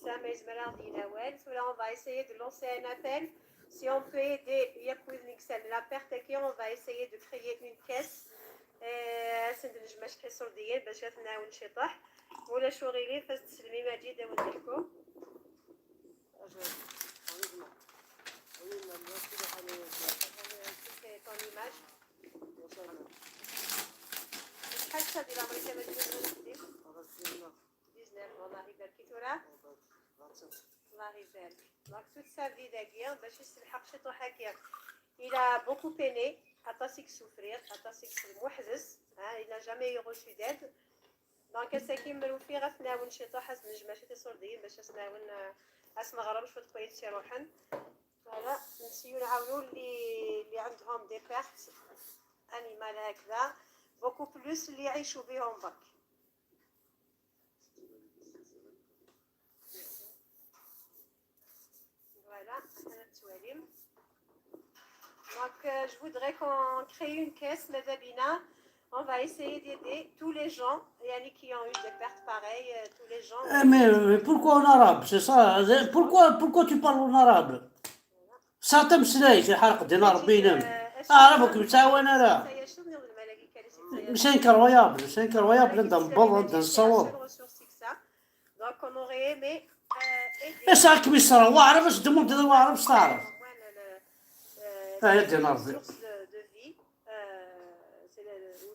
نتا ما يزمر دينا والو. ولا on va essayer de lancer un appel si on peut aider ياك نكسل la perte كي on va essayer de créer une caisse سند نجمة شحال صرديين باش تناول شي طاح ولا شو غيلي فاش تسلمي مجيد ونحكو. Ton image. شحال تشادي الامريكا مجيد؟ 19. والله يبارك تورا، الله يبارك. Donc toute sa vie داكيا باش يستلحق شي طوحه. Il a beaucoup peiné, عطاسيك souffrir, عطاسيك محزز, il n'a jamais eu reçu d'aide. Donc ساكن في غتناول شي طوحه نجمه شي تصورديين باش تناول اسمغرب شو تقويت شي روحن. Voilà, نسيو نعاونو اللي عندهم des pertes animales هكذا، beaucoup plus اللي يعيشوا بهم برك. Voilà, التواليم. Donc, je voudrais qu'on crée une caisse, ماذا بينا. On va essayer d'aider tous les gens يعني, qui ont eu des pertes pareilles, tous les gens. Eh, mais pourquoi en arabe? C'est ça. Pourquoi tu parles en arabe? ساعة مسلاي حرق دينار بينهم عربك متعاون راه c'est incroyable, c'est incroyable. عندنا نبض، عندنا نصور. Donc on aurait aimé aider. ساعة كميسرة واعرف اش demande واعرف تعرف. اه يا دينار. Source de vie,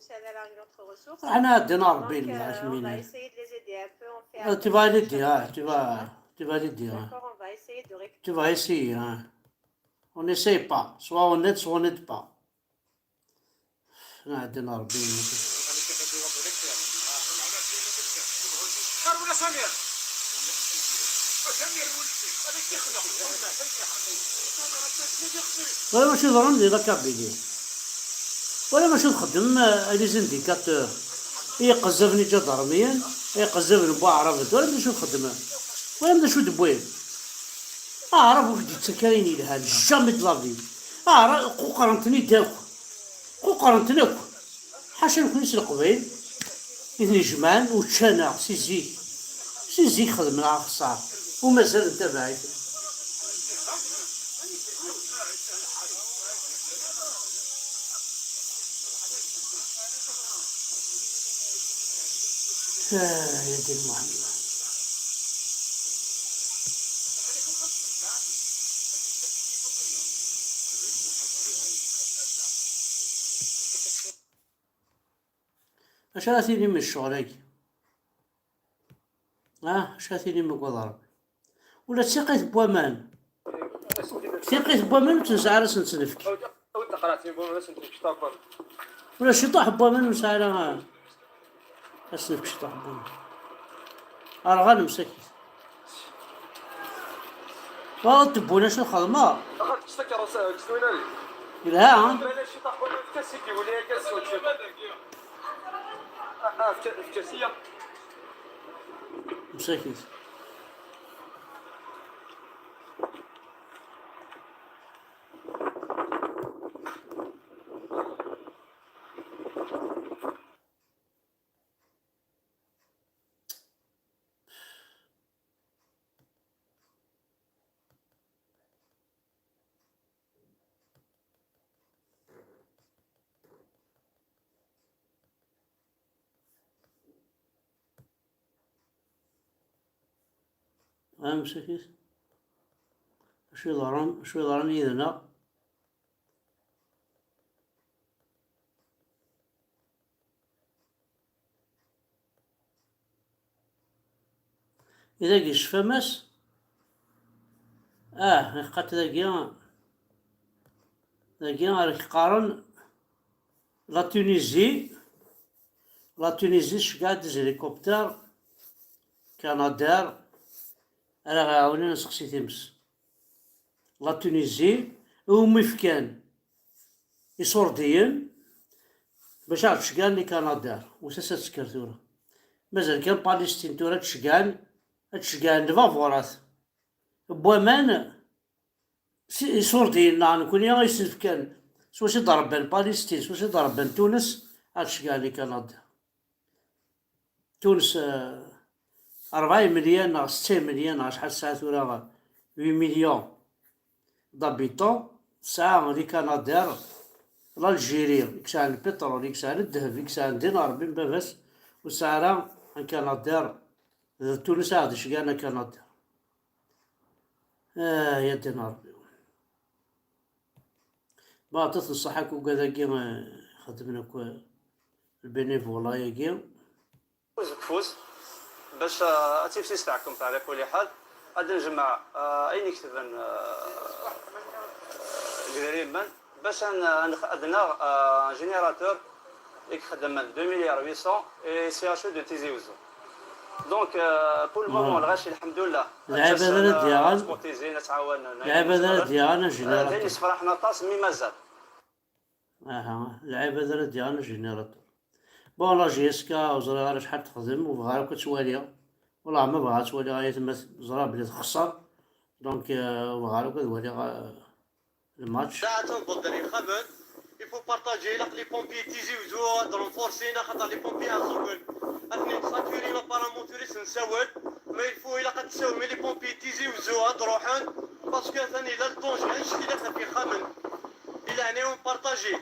c'est une autre ressource. احنا دينار بين. On va essayer de les aider un peu, on fait Tu vas l'aider, hein, tu vas l'aider, hein. D'accord, on va essayer de récupérer. Tu vas essayer, hein. On n'essaye pas. Soit on aide, soit on n'aide pas. عندنا ربي. ولا سمير، سمير ولدي هذاك يخلق. ولا ماشي ضروري la Kabylie ولا ماشي نخدم les indicateurs يقزفني جدرميا يقزفني بوعرف ولا ماشي نخدم ولا ماشي دبوين اعرف وش تسكريني لها jamais de la vie. اعرف قرنتني داك قرنتني حاشا نكون القبيل إذن جمان وتشانا سي زيك سي زيك خدمنا خسار ومازال انت بعيد. آه يا دين محمد، اش راه تيني من الشغل هاكي؟ اه اش راه تيني من قدر ولا تسيقيت بوامان، تسيقيت بوامان وتنسى راه نتنفك ولا شي طاح بوامان ونسعى راه اسنفك شي طاح بوامان راه غانم ساكت. تبونا شنو خدمة لا مساكين. ها مساكين، شو يضرن شو يضرن يدنا. إذا كيش فماس قات ذاكي ذاكي راك قارن la Tunisie، la Tunisie شكاع des hélicoptères Canadair راه غيعاونونا نسقسي تيمس. La Tunisie هما فكان يصورديين باش عرف شكان les Canadair وساسا تسكر ثورة مازال كان باليستين تورا تشكان تشكان الفافورات بوامان يصورديين نكون يسلف كان سوا سي ضربان باليستين سوا سي ضربان تونس هادشي كاع les Canadair تونس. 4 مليون 6 مليون شحال ساعة ثورا 8 millions d'habitants ساعة les canadairs l'Algérie يكسع البترول يكسع الذهب يكسع دينار بن باباس وسعرا un Canadair تونس عاد شقانا كنادير يا دينار با تنصحك وكذا كي خدمنا ال bénévolat ياكي فوز باش تيفسيس تاعكم على كل حال غادي نجمع اين يكتبن غريبا باش عندنا générateur يخدم 2 مليار 800 et CHU de Tizi Ouzou. Donc pour le moment الغاشي الحمد لله. العبادة ديال تيزي نتعاون. العبادة ديالنا générateur. فرحنا طاس mais مازال. اها العبادة ديالنا générateur. Bon, la JSK وزرا غير شحال تخدم وبغا كتوالي والله ما بغا تولي غاية تما زرا بلي تخسر donc بغا كتولي الماتش. ساعة تنظل خبر il faut partager لاق les pompiers تيزي وزو renforcer خاطر les pompiers انزوكل اثنين saturés la paramotrice نساول mais il faut الا قد تساوي les pompiers تيزي وزو روحان parce que ثاني لا ال danger عشتي داخل في خامن الى هنا partager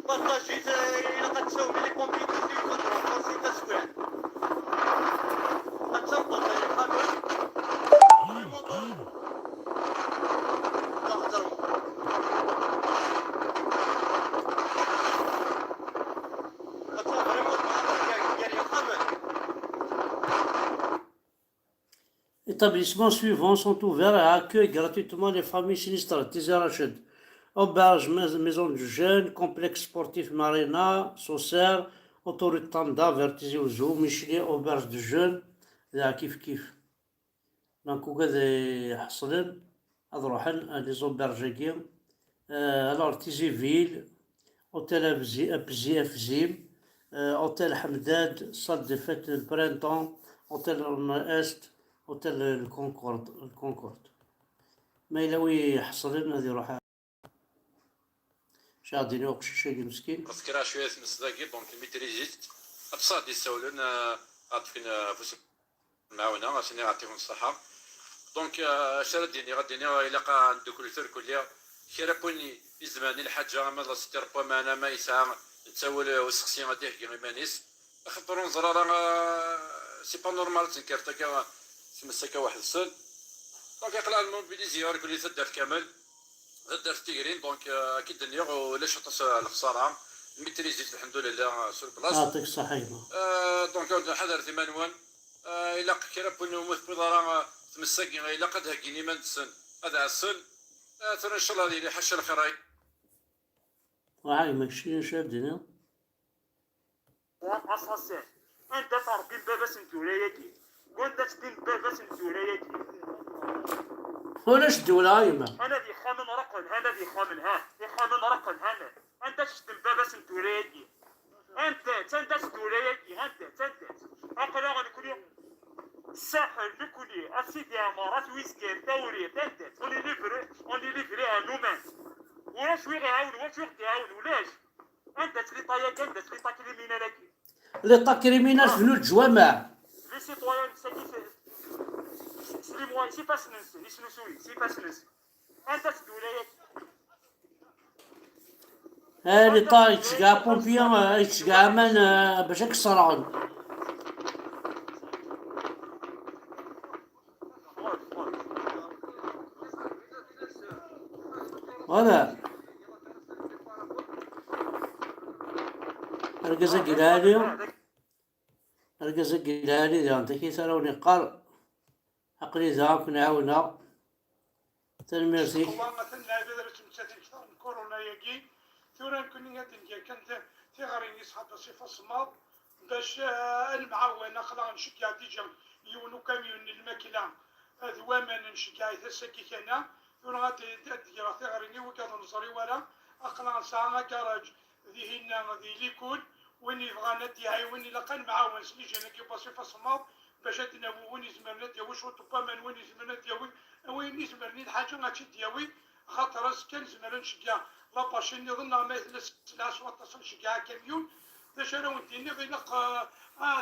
partager الى قد تساوي les pompiers تيزي وزو renforcer تسويع قد تنظل خامن vraiment Établissements suivants sont ouverts et accueillent gratuitement les familles sinistrées. Tizi Rached, auberge, maison du jeune, complexe sportif Marina, Saucer, autoroute Tanda vers Tizi Ouzou, Michelet, auberge du jeune, ذا كيف كيف. Donc وكذا يحصلن هاد روحن les auberges كي alors Tizi ville, hôtel ابزي افزيم, hôtel حمداد, salle de fête ال Printemps, hôtel Est, hôtel الكونكورد الكونكورد. ما الا وي حصلن هذه يروح شادين وقش شي مسكين. تذكرة شوية مسداكي donc maîtriser ابصاد يسولون غاتفين فوس المعاونة غاسيني يعطيهم الصحة. Donc اش ديني غاديني إلا قا ندوكل كلية كيرا كوني يزماني الحاجة ما لا ستير با معنا ما يسعى نتسول وسقسي غادي يحكي مانيس خاطر نزرا راه c'est pas normal تنكر تا تمسك واحد السن. Donc يقلع ال mobiliser كل تدار كامل تدار تيغرين. Donc كي دنيا ولاش عطاس الخسارة maîtriser الحمد لله sur place. يعطيك الصحة يما. Donc حذر ثمانوان إلا كيرا بون موت بضرا تمسك إلا قد هكيني ما نتسن هذا عسل ترى إن شاء الله اللي حش الخراي. وعاي ماكشي شادين. اساسين انت تربي باباس نتولاياكي وانت تدين باباس نتولاياكي. ولاش الدولة يما؟ انا ذي خامن رقم انا ذي خامن ها ذي خامن رقم هنا انت تشتم باباس نتولاياكي انت انت تدولاياكي انت انت اقلا غنكولي الساحل نكولي اسيدي امارات ويسكير توري انت on est livré on est livré à nous-mêmes ولاش وي غيعاون واش وي غيعاون ولاش انت l'État ياك انت l'État criminel اكي l'État criminel في الجوامع. Les citoyens ساكي c'est les moyens c'est pas ننسى يسنسوي c'est pas ننسى انت الدوله ها l'État يتشكع pompiers يتشكع امان باش يكسرون. Voilà. أركز الجلالي أركز الجلالي ذا أنت كي تروني قار عقلي ذا كنعاونا تنميرتي. والله مثلا العباد تمثل اكثر من كورونا ياكي ثورا كوني غادي كانت تيغرين يصحاب صفة الصماد باش المعاونة خلا نشجع déjà يونو كاميون الماكلة ذواما نشجع تساكي كان ثورا غادي دير تيغريني وكاد نصري ولا أقلا ساعة كراج ذي هنا ذي l'école وين يبغى ندي هاي وين لقى المعاون سليجي انا كي بصفة الصماد باش تناوي وين يزمرنا دياوي شو طبما وين يزمرنا دياوي وين يزمرني الحاجة غاتشي دياوي خاطر كان زمر نشجع la bâche نظن ما يتلس سوا نشجع كاميون باش انا وديني غير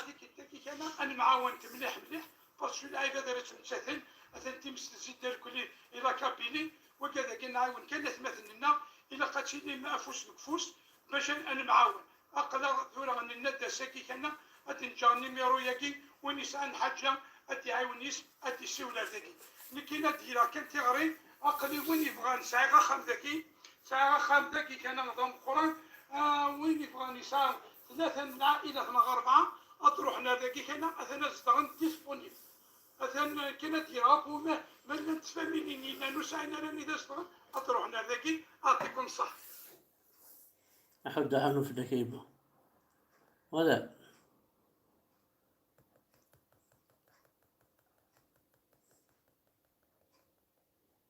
ديك كان انا معاونت مليح مليح. parce que العباد راه تمتثل اثن تيمس تزيد الكل الى Kabylie وكذا كي نعاون كان ثمثلنا الى قاتشيني ما افوس بكفوس باش انا معاون اقلا ثورة الندى ساكي كان اتنجا numéro ياكي وين يسعى حاجة اتي عاونيس اتي سيولا ذاكي لكن ديرا كان تغري اقلي وين يبغى نسعى خام ذاكي ساعة خام ذاكي كان نظام قران وين يبغى نسعى ثلاثة من العائلة 4 اطروحنا ذاكي كان اثنا زدغن disponible اثن كان ديرا وما ما نتفاهمين لنا نسعينا راني ذا زدغن اطروحنا ذاكي اعطيكم صح. أحد عنه في الكيبة ولا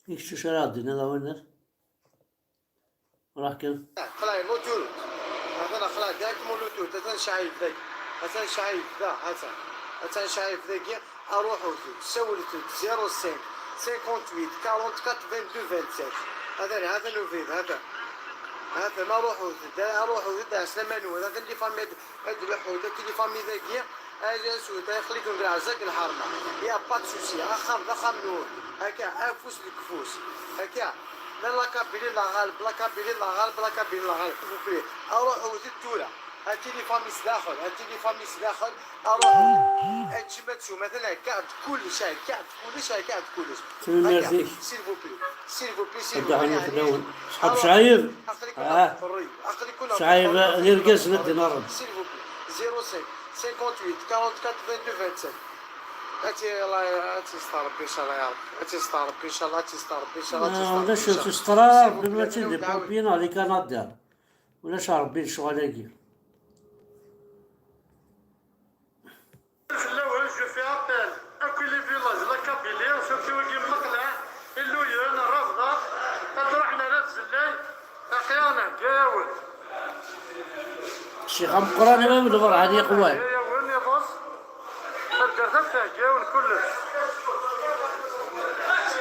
إيش شراد هذا وين راح كم خلاص l'autoroute هذا خلاص directement l'autoroute هذا شعيب ذاك هذا شعيب ذا هذا شعيب ذاك اروحوا سولت 05 58 44 22 27 هذا نوفيد هذا ما روحوا روحوا ذا سلمان هذا اللي فامي هاد الوحود اللي فامي ذاكية هذا سود يخليكم بالعزاك الحرمة y a pas de souci اخر ضخم نور هكا افوس الكفوس هكا لا la Kabylie لا غالب la Kabylie لا غالب la Kabylie لا غالب اروحوا زيد تولا هاتي les familles داخل هاتي les familles داخل اروحوا هادشي ما تشوف مثلا كاع كلش كاع كلش كاع كلش s'il vous plaît s'il vous plaît s'il vous plaît صحاب شعيب شعيب غير كاس ندي نرد s'il vous plaît 05 58 44 22 27 هاتي الله هاتي ستار ربي ان شاء الله يا رب هاتي ستار ربي ان شاء الله هاتي ستار ربي ان شاء الله ولاش تسترا ربي ما تدي pompiers على Canadair ولاش ربي الشغل هاكي. الاول je fais appel à tous les villages la Kabylie surtout كي مقلع اللويان الرافضة تروحنا لا تزلاي احيانا جاول الشيخ مقران ما من الفرحة هذه قوال جاون كلش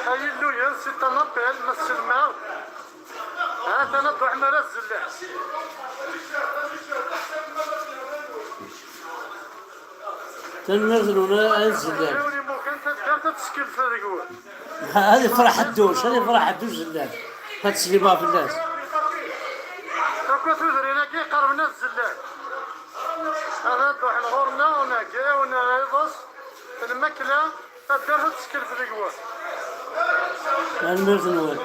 هاي اللويان c'est un appel مسلمة هات انا تروح مرا الزلاح. تنزلونا الزلال. هذه فرح الدوش، هذه فرح الدوش زلال. هاد السليمة في الناس. كي قربنا الزلال. هذا تروح الغورنا وناكي ونعيضس الماكلة تدار تسكن في القوار. المرت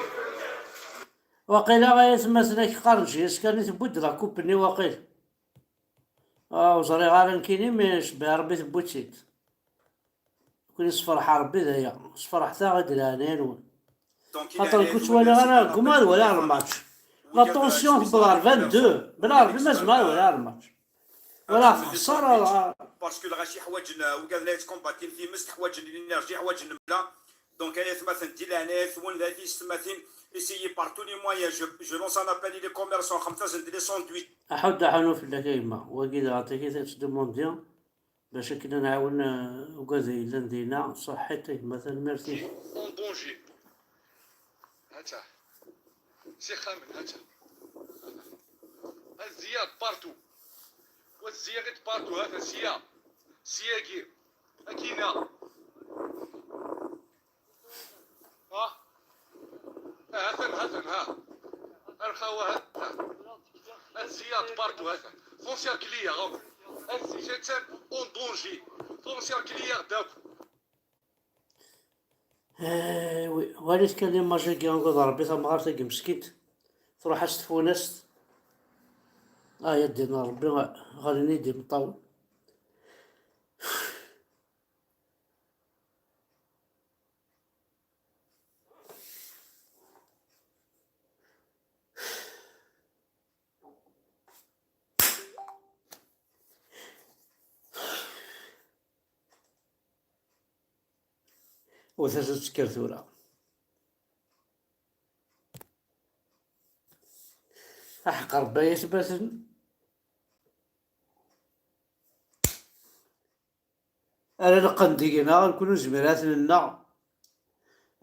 وقيلا غاية مثلا قرنجي كان تبود لا كوبني وقيل وزري غير كيني مي شبه ربي تبوتيت كون صفرح ربي ذايا صفرح تا غادي لهنا خاطر كنت ولا غير كمال ولا الماتش la tension بلار 22 بلار ما زمان ولا الماتش ولا خسارة parce que الغاشي حوايج وكان لا يتكومباتين في مست حوايج l'énergie حوايج النملة donc انا مثلا دي لهنا ثون ذاتي ثماثين essayez par tous les moyens je lance un appel les commerçants خمسة les sandwichs احد حنو في الكلمة وكذا عطيك تدوموندي باش كنا نعاون وكذا الا ندينا صحتك مثلا merci en danger هاتا سي خامن هاتا الزياد partout والزيادة partout هذا سيا سياكي اكينا ها هذا هذا ها الخوا هذا الزياد partout هذا foncière claire الزياد en danger foncière claire داك oui وليت كان لي ماجيكي نقول ربي تمغارتك مسكيت تروح استفونست يا دينا ربي غادي ندي مطول. وثلاثة تسكر ثورة أحق ربي يثبت أنا نقن دينا نكونو زمرات لنا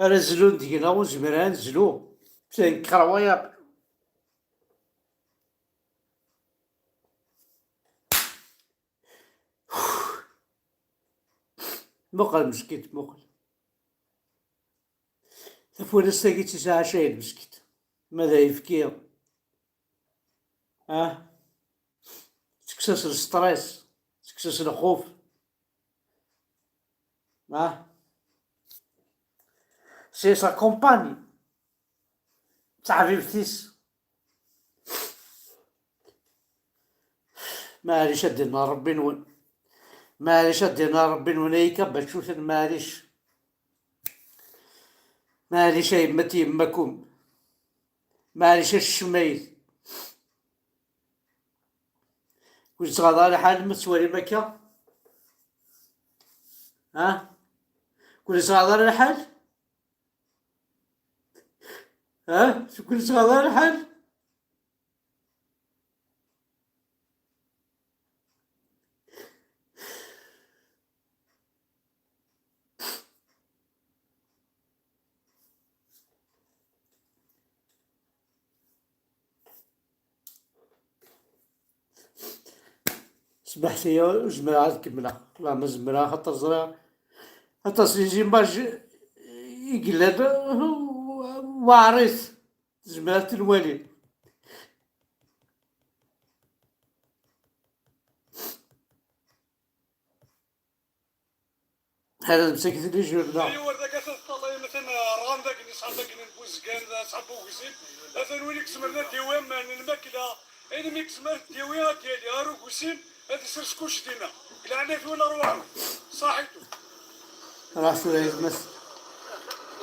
أنا زلون دينا وزمران نزلو c'est incroyable. مقل مسكيت مقل تفولس تاكي تسعة شايد مسكيت ماذا يفكي اه تكسس ال stress تكسس الخوف اه c'est sa compagne تاع معليش ادينا ربي نون معليش ادينا ربي نون ايكا باش تشوف معليش معليش يمتي يماكم معليش الشمايل كنت غادا على حال ما تسوالي مكة ها كنت غادا على حال ها كنت غادا على حال سمحت لي زمرة كملة لا ما زمرة خاطر زرا خاطر les images يقلب وعريس زمرة الوالد هذا مسكت les journaux ايوا ذاك طلع مثلا ران ذاك اللي صحاب ذاك بوزكان صحاب بوكزين مثلا وين كسمرنا ديوان من الماكلة اين مي كسمر ديوان ديالي هارو كوسين هذا سير سكوش دينا قلعنا ولا رواحو صاحيتو راه سوري مس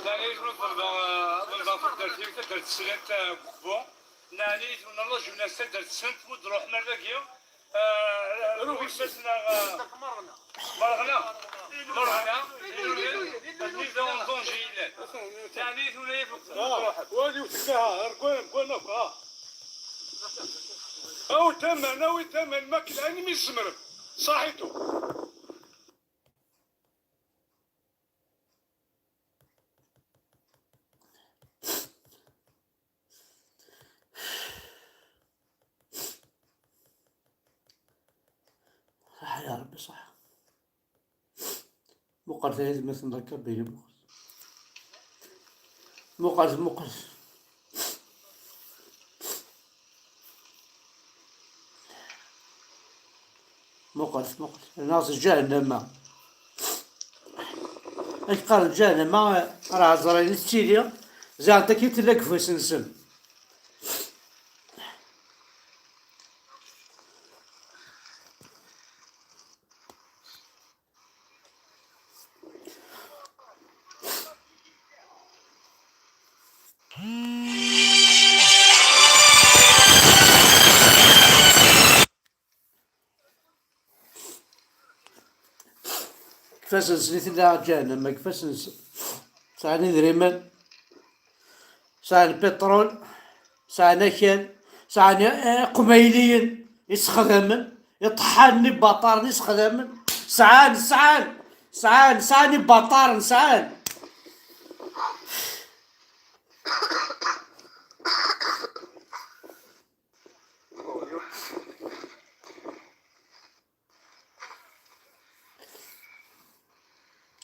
يعني ضربة في الدرتي درت السلانت بوكبو نعني الله جبنا درت السنت ودروح مرة روح سنا مرغنا مرغنا النظام طنجي يعني ثلاث وهذه وتلقاها ركوان كوانا ها او تمن او تمن ماكل عيني من الزمرم صاحيتو صح يا ربي صح مقر ثلاث مثل ركب بين مقر مقر مقر مقر مقر ناس جهنم اش قال جهنم راه زرين التيليا زعما كي تلاك فوس نسم كفاش نسليت لا جهنم كفاش ساعة دريمان ساعة البترول ساعة نكل ساعة قميليين يسخدمن يطحن بطار يسخدمن سعان سعان سعان سعان بطار سعان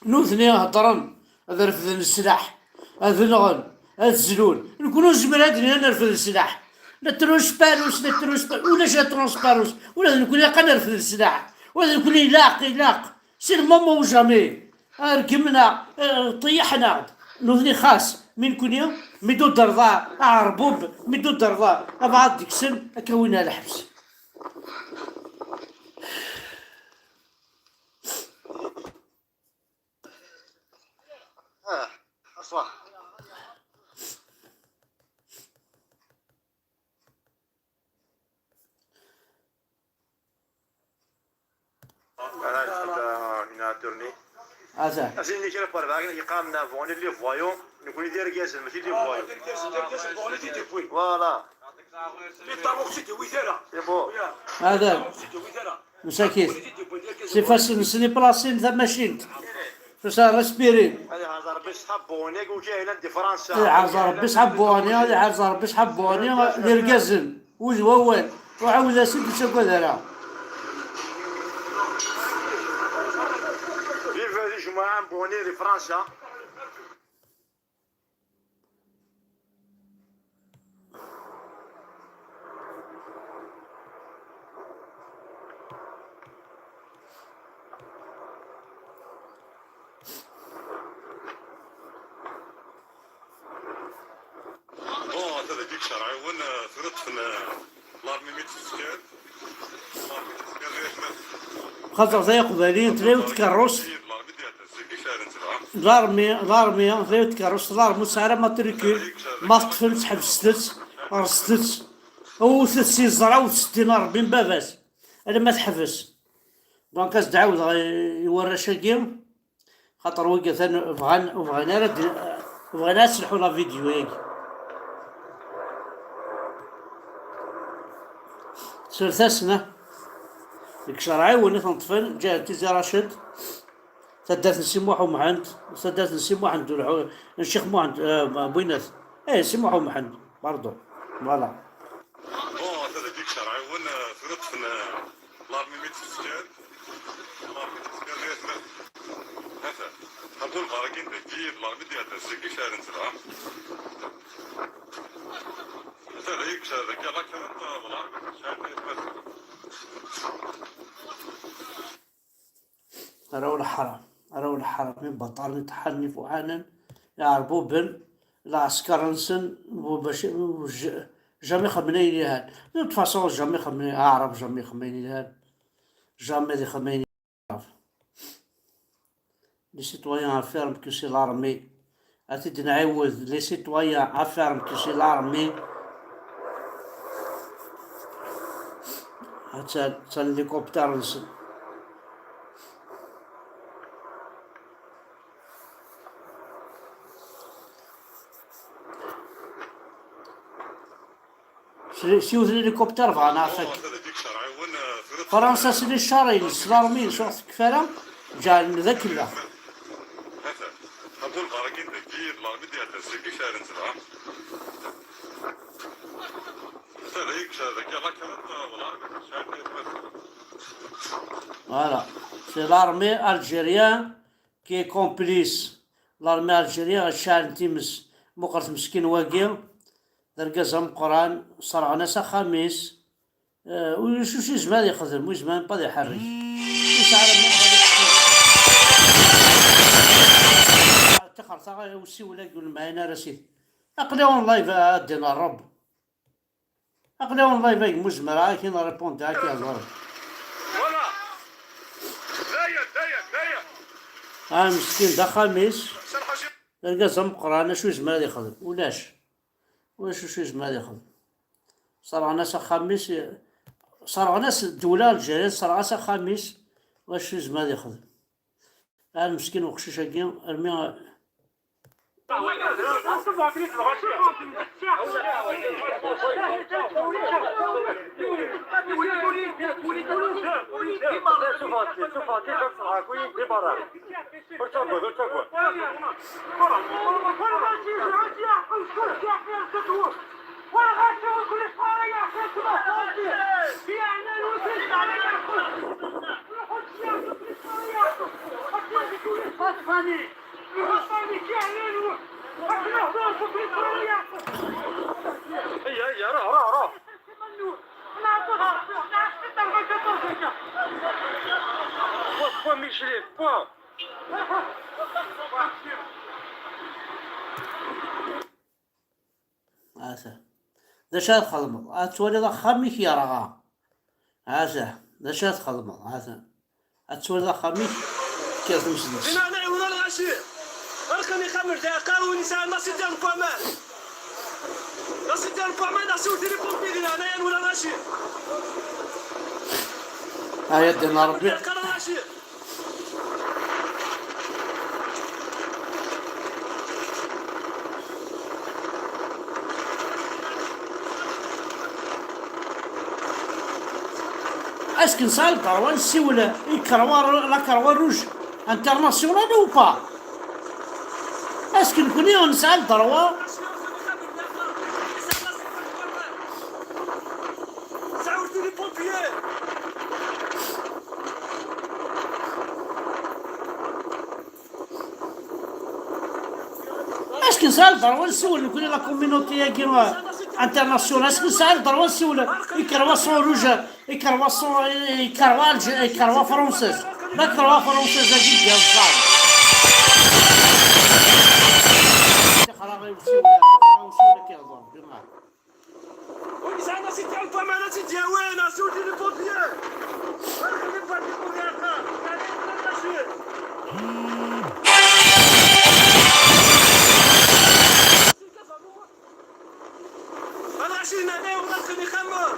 نوثني هضرن هذا رفض السلاح هذا نغن هذا الزلول نكونوا زمر هاد نرفض السلاح لا transparence لا transparence ولا la transparence ولا نكون لا نرفض السلاح ولا نكون لاق لاق c'est le moment ou jamais ركبنا طيحنا نوثني خاص من كونيا ميدو درضا عربوب ميدو درضا ابعد ديك السن كوينا الحبس. صح انا تورني هذا ازين كي راه يقامنا فوني لي فوايون نكون دير كاس ماشي لي فوايون فوالا هذا مساكين سي فاس سني بلاسين ذا ماشين فاش ريسبيري هذه عز ربي صحاب بوني وجاي عندي فرنسا هذه عز ربي صحاب بوني هذه عز ربي صحاب بوني لركازن وزوال وعاود سيدي سكوذرا فيف هذه الجمعة بوني لفرنسا. Bon, هذا ديك شرعيون ثرت في l'armée ميتسكال خاطر ذا قبالين تلاو تكرس l'armée تلاو تكرس l'armée سعر matricule ما طفل تحبستت رستت او ثلاث زرا وستين ربي باباس انا ما تحبس. donc اش دعاود يورا خاطر وقا ثان بغان بغانا تسلحوا la vidéo ياك ثلاثة سنة ديك شرعي وليت نطفل جا تيزي راشد تدات نسي موح ومحند تدات نسي محند الشيخ محند بوينات ايه سي موح ومحند برضو voilà. Bon هذا ديك شرعيون ثرت في l'armée ميتسكال l'armée ميتسكال هذا هذول الغراكين ديال l'armée ديال الزكي شهر نتبع هذا هيك هذاك لا كانت راهو الحرام راهو الحرام من بطل تحني فوحانا يعربو بن العسكر نسن باش jamais خمني ليها de façon jamais خمني اعرف jamais خمني ليها jamais دي خمني عرف. Les citoyens affirment que c'est l'armée. أتيد نعاود les citoyens affirment que c'est l'armée. حتى الهليكوبتر نسن. سيوث الهليكوبتر بغا نعرفك. فرنسا سيدي الشارين l'armée شو كفارة جعل ذاك لا. هذا هذول الغراكين ديال l'armée ديال الزكي شهر نتبع هذا هيك هذاك لا كانت Voilà, c'est l'armée algérienne qui est complice. L'armée algérienne شعل تيمس مقرت مسكين واقي درقاز مقران صرعنا خميس وشو شي زمان يخدم وزمان با يحرك تخرطا وسي ولا يقول معانا راسي اقلي en live دينا الرب اقلي en live مزمر كي répond كي هضر. voilà دايا دايا دايا. مسكين دا خميس درقاز مقران شو زمان يخدم ولاش واش شو زمان يخدم صار ناس خميس صار ناس الدولة الجزائرية صار ناس خميس واش زمان يخدم المسكين وخشيش كي ارمي هذا ذا شاد خدمة أتولي ذا خميك يا رغا هذا ذا شاد خدمة هذا أتولي ذا خميك كيف مسدس. أنا عيون الغاشي أرقني خمر دقيقة ونساء ناس ديال البومان ناس ديال البومان ناس ديال pompiers أنا ولا الغاشي. هيا دينا ربي. est-ce que نسال droit نسيول croix la Croix-Rouge internationale ou pas est-ce que نكوني نسال droit. Est-ce que نسعى le droit نسول نقول la communauté internationale, est-ce que نسعى le droit نسول les croissants rouges, les croissants, les croix, les croix françaises, la croix française هذيك ديال الزهر. ونسعى سيدي البامانة سيدي وين سودي les pompiers انا عشرين انا ونخلي خمر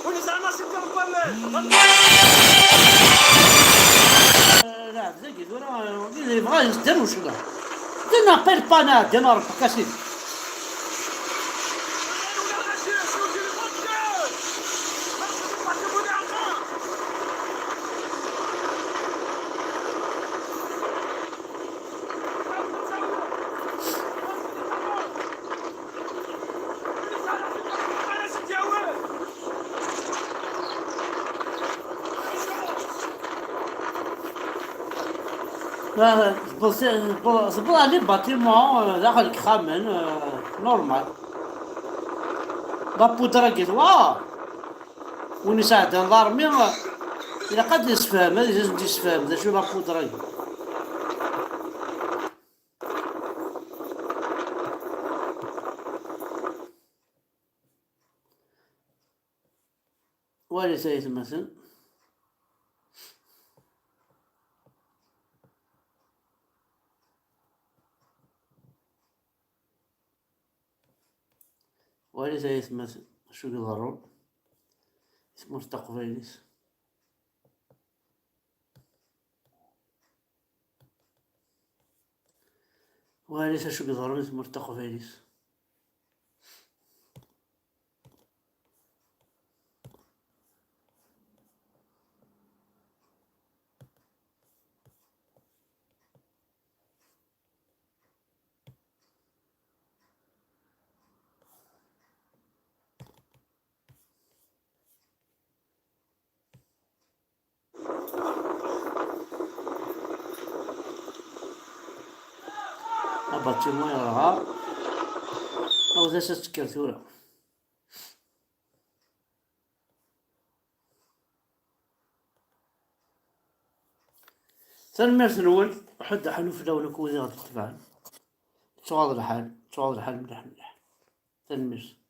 ونسعى سيدي البامانة. لا ذاك ولا يبغى يصدر وش لا دينا بير بانا دينا ربك اسيدي. لا زبط les bâtiments داخل كخامن normal, la poudre كي وين يساعد l'armée إلا قد يسفهم هذا لازم يسفهم ذا شو la poudre. وليس مثلا وليس يتمثل شو يضرون اسمه تقبيليس وليس شو يضرون اسمه تقبيليس. Bâtiment يراها أو ذا تسكر ثورة تنميرت الأول حد حلو في الأول كوزي غادي تتبع تغاض الحال تغاض الحال مليح مليح تنميرت.